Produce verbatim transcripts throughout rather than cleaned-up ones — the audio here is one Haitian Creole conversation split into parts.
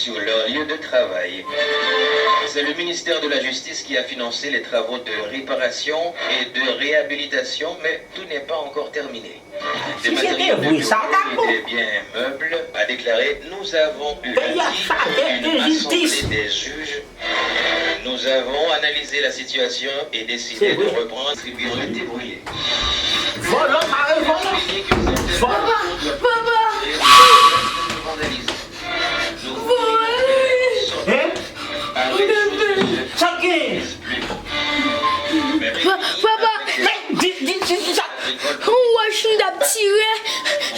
sur leur lieu de travail. C'est le ministère de la Justice qui a financé les travaux de réparation et de réhabilitation, mais tout n'est pas encore terminé. Des matériels de bureau et des biens meubles, a déclaré, nous avons eu lundi une assemblée des juges. Nous avons analysé la situation et décidé de reprendre, distribuer les débris. Vòlò pa revòlò. Vòlò. Papa. Hein? Sa k genyen? Papa. Men, di, di, di, di sa. Ou wè m t ap tire,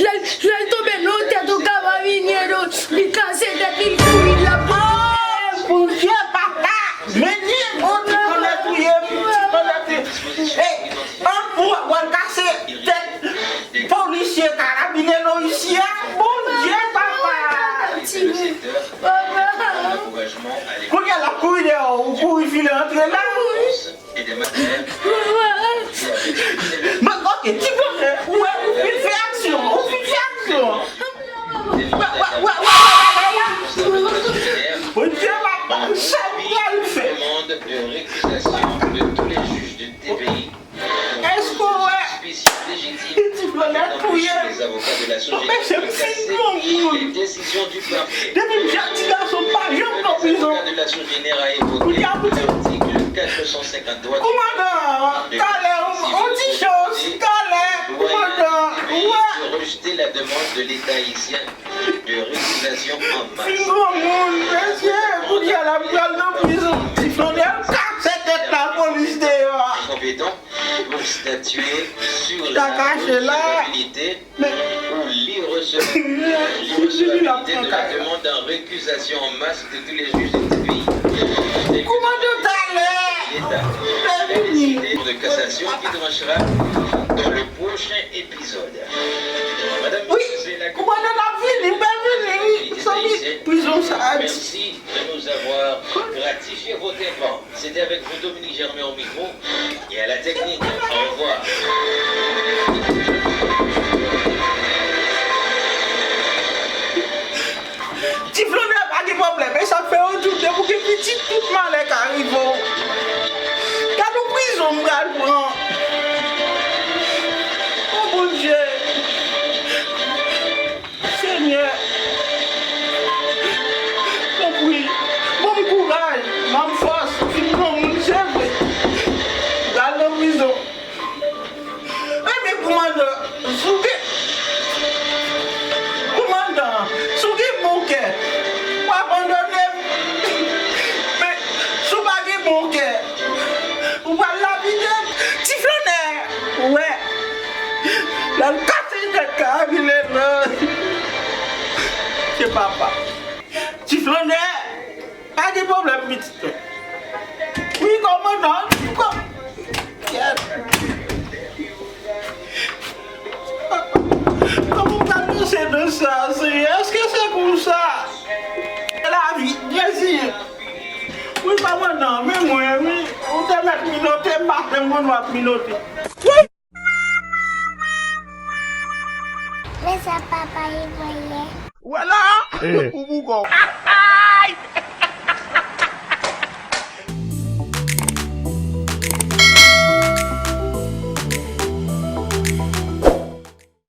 lè, lè l tonbe nan tèt yon kaba vini, li kase tèt li, l kouri, l ap... Oh, Bondye, papa! Men li, Bondye, konnen touye m, konnen touye m. Hey, an pou w ap kase tèt polisye karabinye isi a, Bondye, papa! Kounye a l ap kouri dèyè w, ou kouri file antre la. Men, ok, ti blonde, ou wè, ou fin fè aksyon, ou fin fè aksyon. Wè, wè, wè, wè, wè, wè, wè. Bondye, papa, sa m pral fè? Demande de récusation de tous les juges du T P I. Èske w wè? Ti blonde touye m. Mwen se m fin granmoun. Depi m jèn ti gason, m pa janm nan prizon. Kounye a pou di, koumandan, talè, on, on ti chans, talè, koumandan, ou wè. Fin granmoun, mesye, kounye a la m pral nan prizon. Ti Flanè kase tèt lapolis deyò a. Konpetan pou statye sur la recevabilité ou l'irrecevabilité de la demande en récusation en masse de tous les juges de ce pays. Koumandan talè, fè vini. De cassation qui tranchera dans le prochain épisode. Madame, wi, koumandan ap vini, fè vini, wi. Sa vini prizon sa a di. Merci de nous avoir gratifié vos tympan. C'était avec vous Dominique Germain au micro et à la technique. Au revoir. Ti Flanè, pa gen pwoblèm. E sa k fè yo di w depi w gen pitit, tout malè ka rive w. Gad yon prizon m pral pran. O Bondye. Senyè, tanpri, ban m kouraj, ban m fòs, fin granmoun, se vre. Pral nan prizon. Ebyen, koumandan, si w gen, koumandan, si w gen bon kè, w abandone m. Men, si w pa gen bon kè, ou pral lapide m. Ti Flanè, ou wè, lè l kase tèt karabinye nan, se papa. Ti Flanè, pa gen pwoblèm, pitit mwen. Wi, kòmandan, kò-, kòman m ka panse de sa, Senyè? Èske se konsa? Lavi, Jezi. Wi, kòmandan, men mwen, wi. Ou te mèt minote, m pa t menm konn w ap minote. Men sa papa li voye. Ou wè la? Eh. Ou boukò.